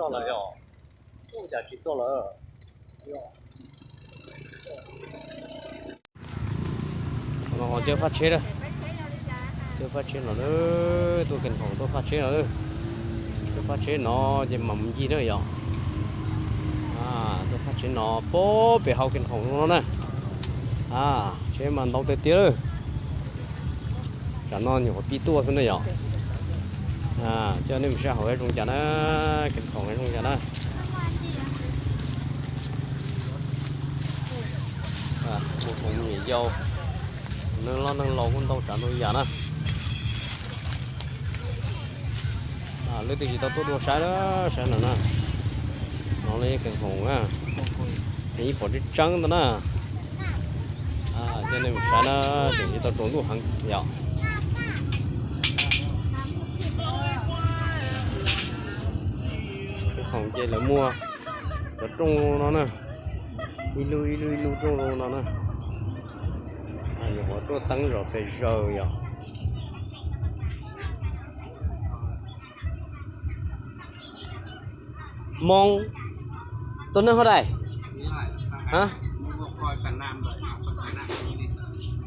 做了哟，物价起做了。哦，这发车了，这发车了嘞，都跟头都发车了嘞，这发车喏，这蛮急的哟。啊，这发车喏，不，别好跟头了呢。啊，车蛮到得的了。 咱喏，有个比多是那样。啊，叫你们下回中间呢，跟同人中间呢。啊，不同也要，能老能老，问到咱都一样呢。啊，你得知道多多少了，啥了呢？然后呢，跟红啊，你跑去争的呢。 啊，现在有钱了，等于到中路行了。这行街了么，到中路了呢，一路一路一路中路了呢。哎呀，我坐灯着在热呀。 มอง ตัวนั้นเท่าใด๋ ฮะ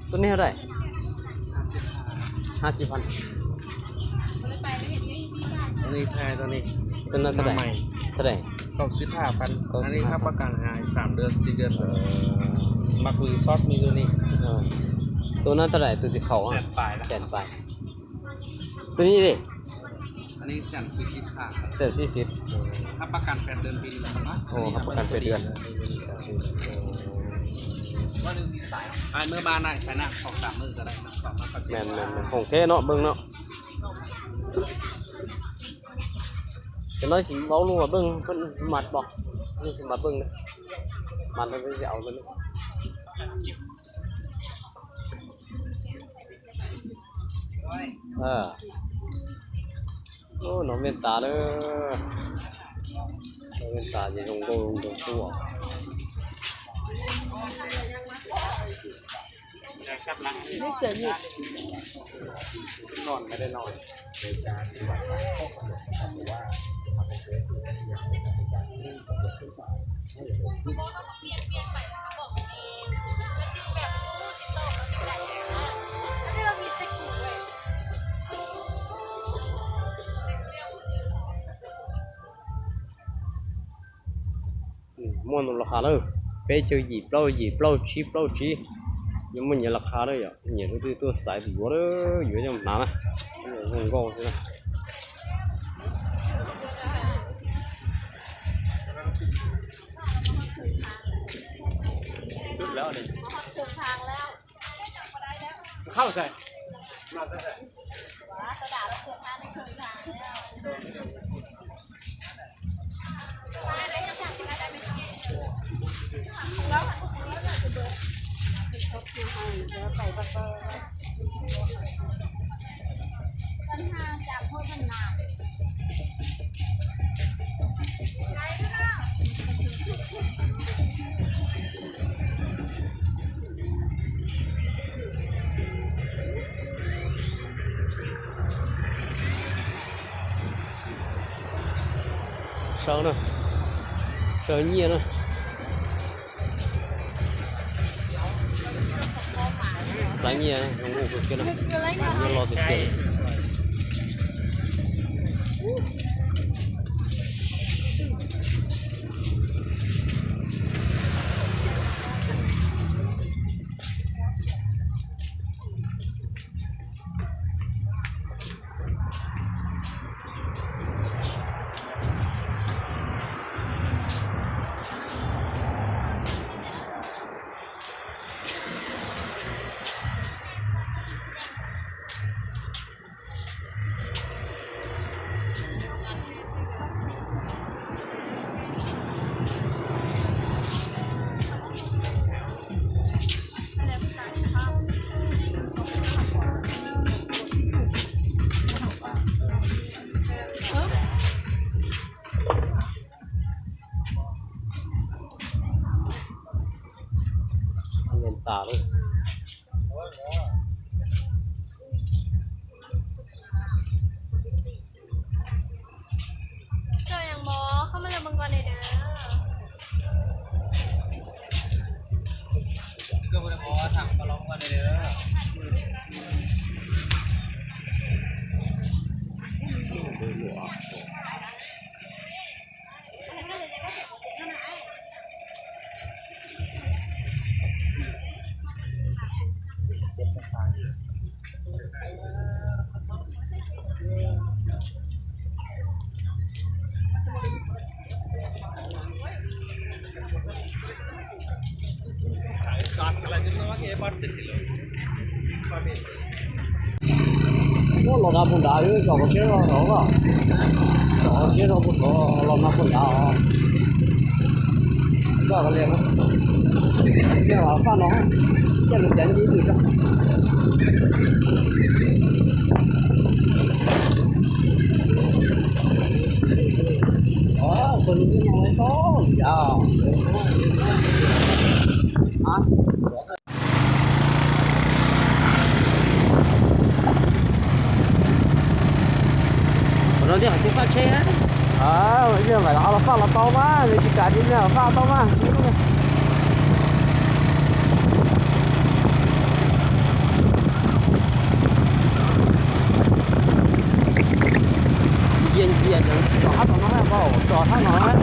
ตัวนี้เท่าใด๋ ห้าสิบพัน ตัวนี้แท้ ตัวนี้ ตัวนั้นเท่าใด๋ เท่าใด๋ เก้าสิบห้าพัน อันนี้รับประกันหายสามเดือน สี่เดือน เออ มักรีซอสมีตัวนี้ เออ ตัวนั้นเท่าใด๋ ตัวสีขาวอะ แสนปลายละ แสนปลาย ตัวนี้ดิ อันนี้แสนสี่สิบห้า แสนสี่สิบ รับประกันแปดเดือน ปีหนึ่งครับ โอ้ รับประกันแปดเดือน ว่าหนึ่งปีสาย อ่า เมื่อบ้านได้ใช้น้ำสองสามมื้อก็ได้ครับ สองมาก็เจ็ด แม่นๆ ของแท้เนาะ เบิ่งเนาะ จักหน่อยสิเว้าลงว่าเบิ่ง เพิ่นมัดบ่ เพิ่นสิมัดเบิ่งเด้อ มัดแล้วเพิ่นสิเอาตัวนี้ เออ โอ้ น้องเมตตาเด้อ น้องเมตตาสิลงโดนลงตัว นี่เสือหยิบ นอนไม่ได้นอน อืม ม่ວນລາຄາເດີ ເປັນເຈົ້າຢີບເລົ່າ ຢີບເລົ່າ ຊີບເລົ່າ ຊີ ຍັງບໍ່ເຫຍລາຄາເດີ ເຫຍຄືຕົວສາຍຕົວເດີ ຢູ່ຍັງໜານະ ໂອ້ໂຫ ກໍຊິນະ ສຸດແລ້ວນີ້ ເຂົ້າໃສ່ ມາໃສ່ เซาเนาะ เซาเยียเนาะ หลายเยียนะ ยังบ่ฮู้คือกันเนาะ เยียรอติดเตียง เงินตาเลย เจ้ายังบ่ ມັງກອນເດີ ກໍບໍ່ໄດ້ບອກວ່າທາງກໍລອງວ່າເດີ. ໂອ້ ລອດນ້ຳພຸ້ນດາຢູ່ ຈອດເຂົາເຊໂນເນາະ ຈອດເຂົາເຊໂນພຸ້ນ ກໍລອດນ້ຳພຸ້ນດາ ກໍເລີຍເນາະ ແຕ່ວ່າຟ້ານ້ອຍ ແຕ່ມັນແດດດີຢູ່ຈ້ະ. ອໍ ຄົນນີ້ນ້ອຍຕ້ອງ ຍາວ ຮະ. Buenos días, ¿qué fache, eh? Ah, oye, me la fala toma, me chica, dime la fala toma. Bien, bien, ຈອດທາງນັ້ນ ເວົ້າ ຈອດທາງນັ້ນ.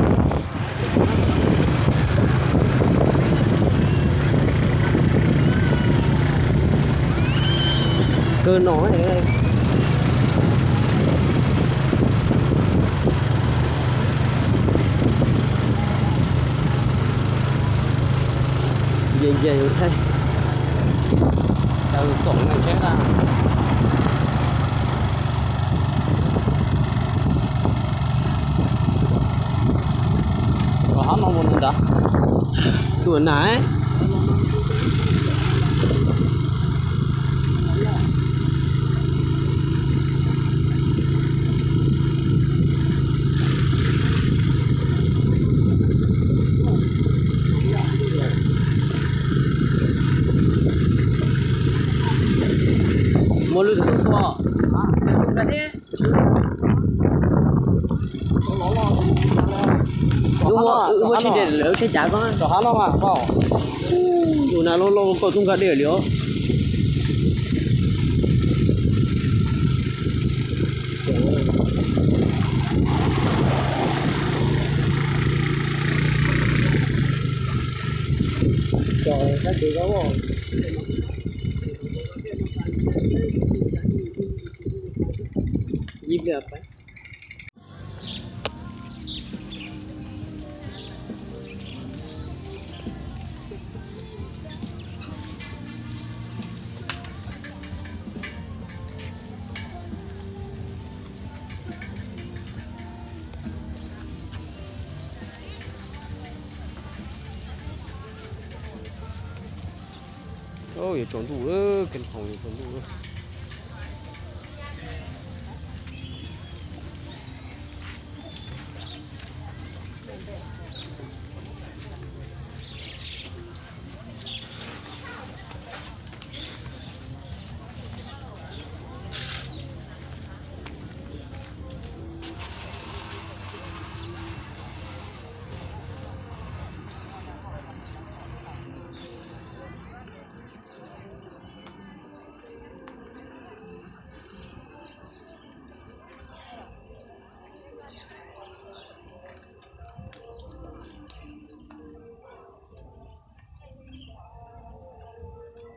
ເກີນໜ້ອຍເລີຍ ເຢັນໆ ຢູ່ໄທ ເຈົ້າສອງນັ້ນແທ້ລະ. ຍິບເລືອກໄປ. ໂອ້ ຢ່າຊົນດູເອີ ເກັນຂອງຢ່າຊົນດູເອີ.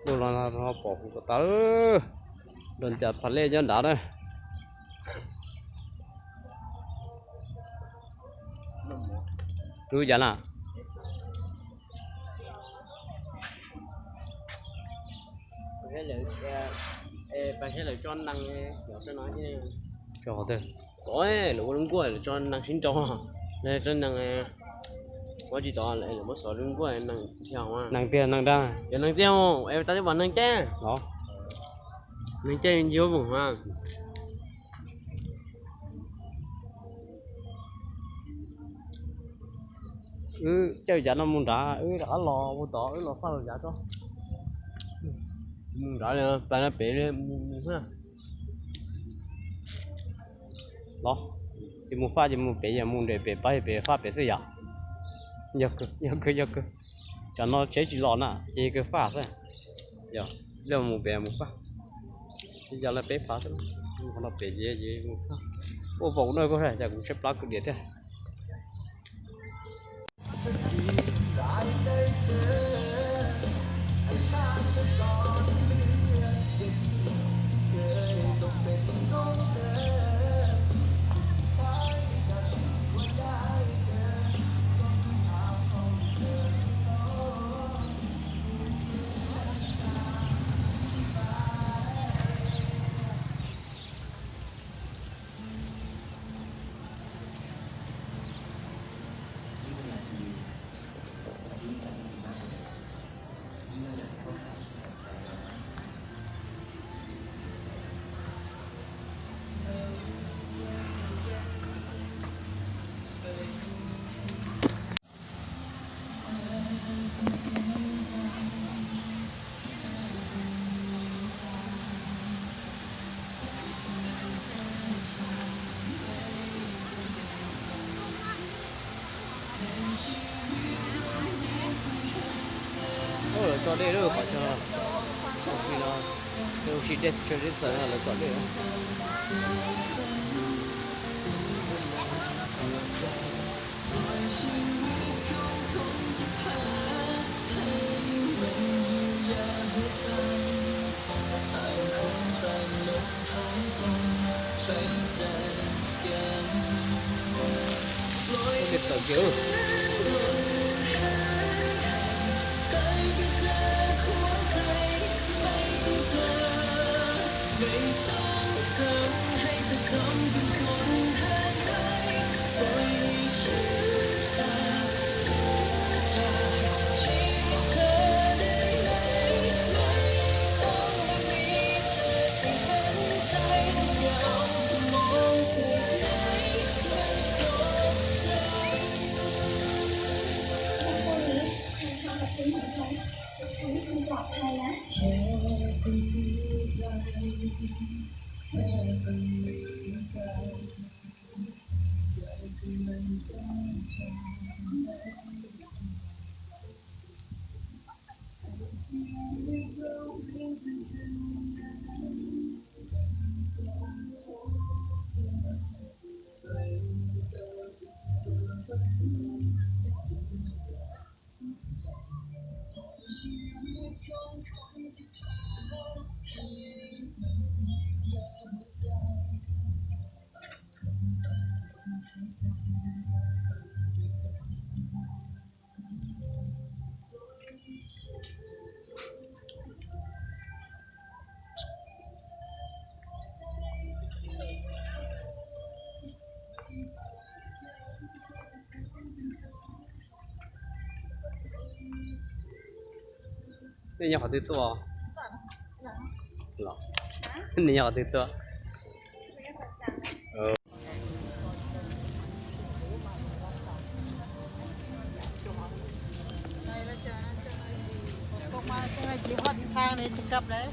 ໂດນລະນະ ເຮົາປອກຫູກະຕາເດີ ໂດນຈັບພັນເລຍ້ອນດາເດີ ຮູ້ຈັກນະ. ປະເທດເຫຼືອ ເອີ ປະເທດເຫຼືອຈອນນັ່ງເອີ ດຽວເຈົ້ານ້ອຍເອີ ຈອເດີ ໂອ້ຍ ຫຼືວ່າລຸງກ້ວຍ ຈອນນັ່ງຊິນຈອ ແລະ ຈອນນັ່ງ ເອີ ວ່າຈິຕອນ ເອີ ມາສອນລຸງກ້ວຍນັ່ງທ່ຽວມາ ນັ່ງທ່ຽວ ນັ່ງດາ ຢ່ານັ່ງທ່ຽວ ເອີ ຕາທີ່ວ່ານັ່ງແຈ້ເນາະ ນັ່ງແຈ້ຢູ່ບໍ່ວ່າ. ເອີ ເຈົ້າຢາກນຳມຸນດາ ເອີ ລະລອມຸນດາ ເອີ ລອຟັງຢາຕົວະ ມຸນດາເລີຍ ໄປນະເປເລີຍ ມຸນ ມຸນ ຮະ ລອ. Či mu fa, či mu pe, či mu de pe, pa pe fa pe se ya. Ya ke, ya ke, ya ke. Cha no che chi lo na, che ke fa se. Ya, le mu pe mu fa. Chi ya le pe fa se. Mu no pe ye ye mu fa. O po no ko he, cha ku che pla ku de te. Ôi, là cho đây đó, khỏi cho. Không khi nó, không khi đẹp cho đến giờ là cho đây đó. Ini yang hati tu ah. Lah. Ini yang hati tu. Oh. ໄປແລ້ວເຈົ້າ ເຈົ້າໜ້າທີ່ ອອກມາເຈົ້າໜ້າທີ່ຮອດທາງເລີຍ ຈະກັບແລ້ວ.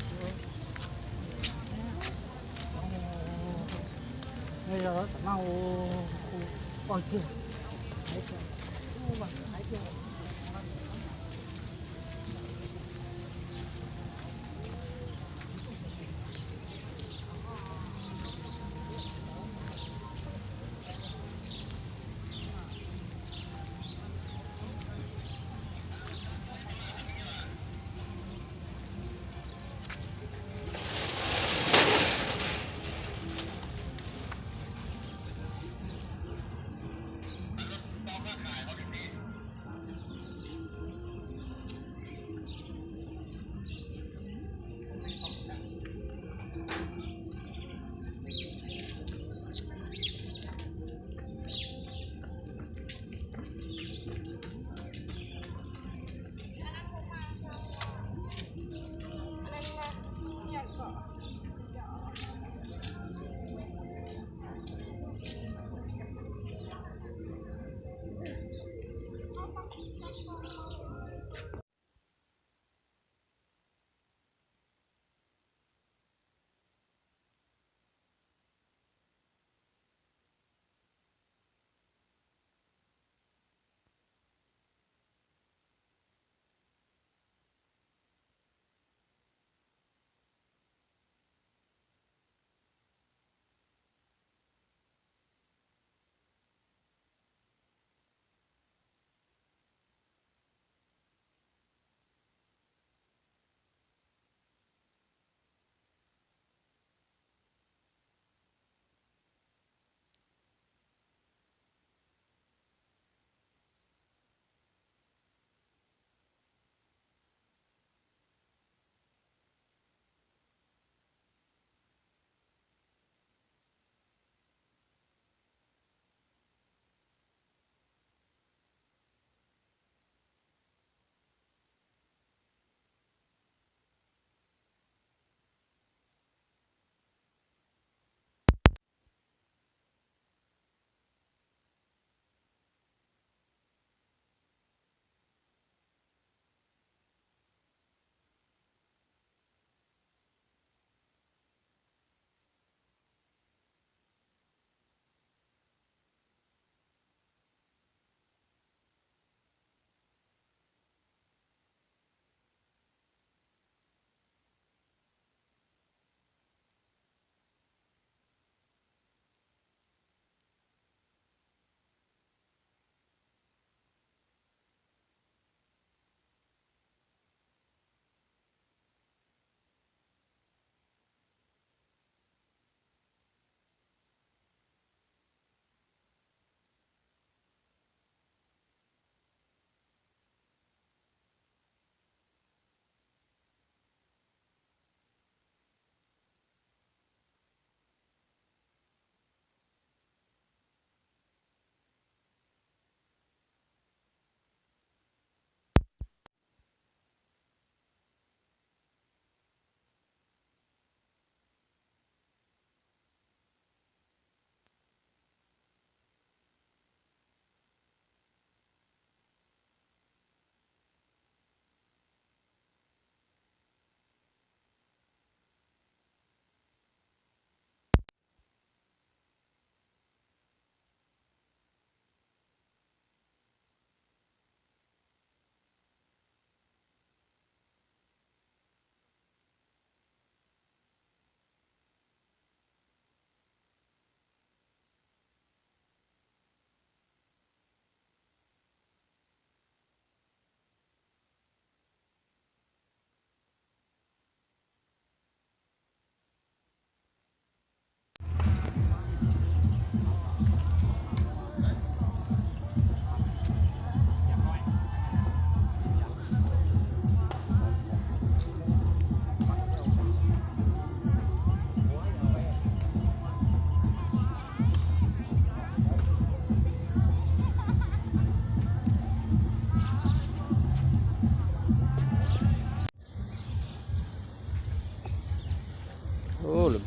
ອາ ລົດປອກມາຂາຍບໍ່?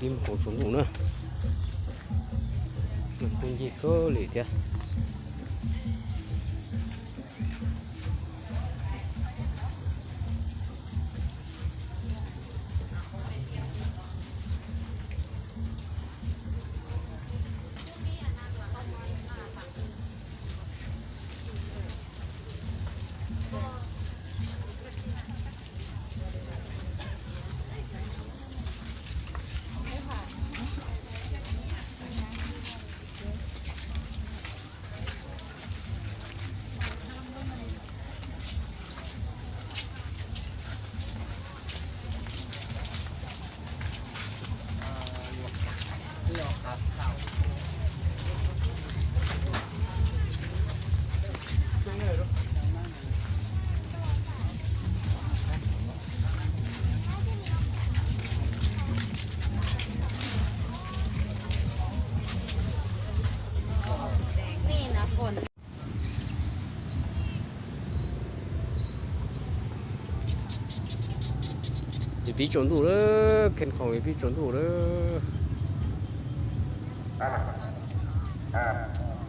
ບີມຂອງສວນລຸງເນາະ ມັນຄຸນຢິກໂກເລີຍເທຍ. ນີ້ນະຄົນ ເວທີສວນລຸງເດີ ແຄມຂອງເວທີສວນລຸງເດີ. ອ່າ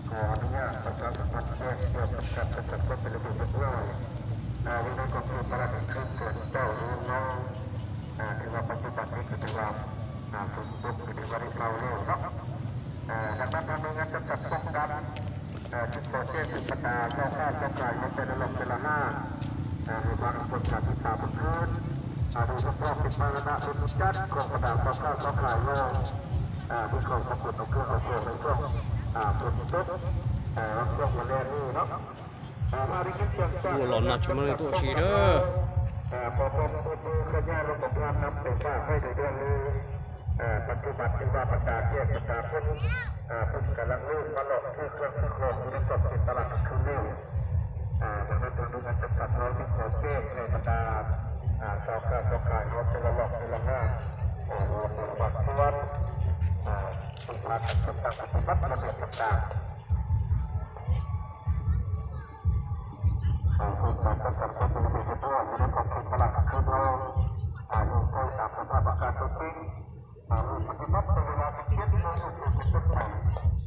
ຂໍອະນຸຍາດປະຊາສຳພັນແຈ້ງກ່ຽວກັບການຈັດສັນຄວາມເປັນລະບຽບຮຽບຮ້ອຍ ອ່າ ຢູ່ໃນຂອບເຂດຕະຫຼາດກາງຄືນສວນເຈົ້າ ຫຼື ເມືອງ ອ່າ ຖືວ່າປັດຈຸບັນນີ້ກໍຖືວ່າ ອ່າ ຝົນຕົກກໍຖືວ່າໄດ້ເຊົາແລ້ວເນາະ. ເອີ ດັ່ງນັ້ນ ທາງໜ່ວຍງານຈັດສັນປ້ອງກັນ ເອີ ຈຶ່ງຂໍແຈ້ງໃຫ້ບັນດາພໍ່ຄ້າຊາວຂາຍໃນແຕ່ລະລັອກແຕ່ລະຮ້ານ ເອີ ໃຫ້ວາງອາກາດຕິດຕາມເມື່ອຄືນ ເອີ ໂດຍສະເພາະເປັນພາຫະນະລົດຈັກຂອງບັນດາພໍ່ຄ້າຊາວຂາຍເນາະ ເອີ ທີ່ເຂົ້າມາຂົນເອົາເຄື່ອງເອົາຂອງໃນຊ່ວງ ເອີ ຝົນຕົກ ເອີ ຊ່ວງມື້ແລງນີ້ເນາະ. ໂອ້ ຫຼອນໜັກມາເລີຍຕົວຊີເດີ. ຂໍຄວາມຮ່ວມມືຂະຫຍາຍລົງປະທານນຳໄປຝາກໄວ້ໃນເລື່ອງນີ້ ເອີ ປັດຈຸບັນຖືວ່າບັນດາແຂກບັນດາຄົນ ເອີ ເພິ່ນກຳລັງເລີ່ມມາເລາະຊື້ເຄື່ອງຊື້ຂອງຢູ່ໃນຂອບເຂດຕະຫຼາດກາງຄືນແລ້ວ. ເອີ ດັ່ງນັ້ນ ທາງໜ່ວຍງານຈັດສັນເຮົາຈຶ່ງຂໍແຈ້ງໃຫ້ບັນດາ ເອີ ຊາວຄ້າຊາວຂາຍເຮົາແຕ່ລະລັອກແຕ່ລະຮ້ານ ເອີ ລະວັດລະວັງ ເອີ ເຊິ່ງພາກັນຈັດຕັ້ງປະຕິບັດລະບຽບຕ່າງໆ. ເອີ ເພື່ອການຈັດສັນຄວາມເປັນລະບຽບຮຽບຮ້ອຍຢູ່ໃນຂອບເຂດຕະຫຼາດກາງຄືນເຮົາ ເອີ ເຮັດໄປຕາມສະພາບອາກາດຕົວຈິງ ເອີ ປະຕິບັດໃນເວລາສິບເຈັດໂມງເປັນຕົ້ນໄປ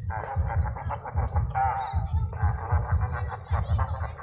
ເອີ ການປະຕິບັດລະບຽບຕ່າງໆ ເອີ ທີ່ວ່າພະນັກງານຈັດສັນຕ້ອງກະທຳ.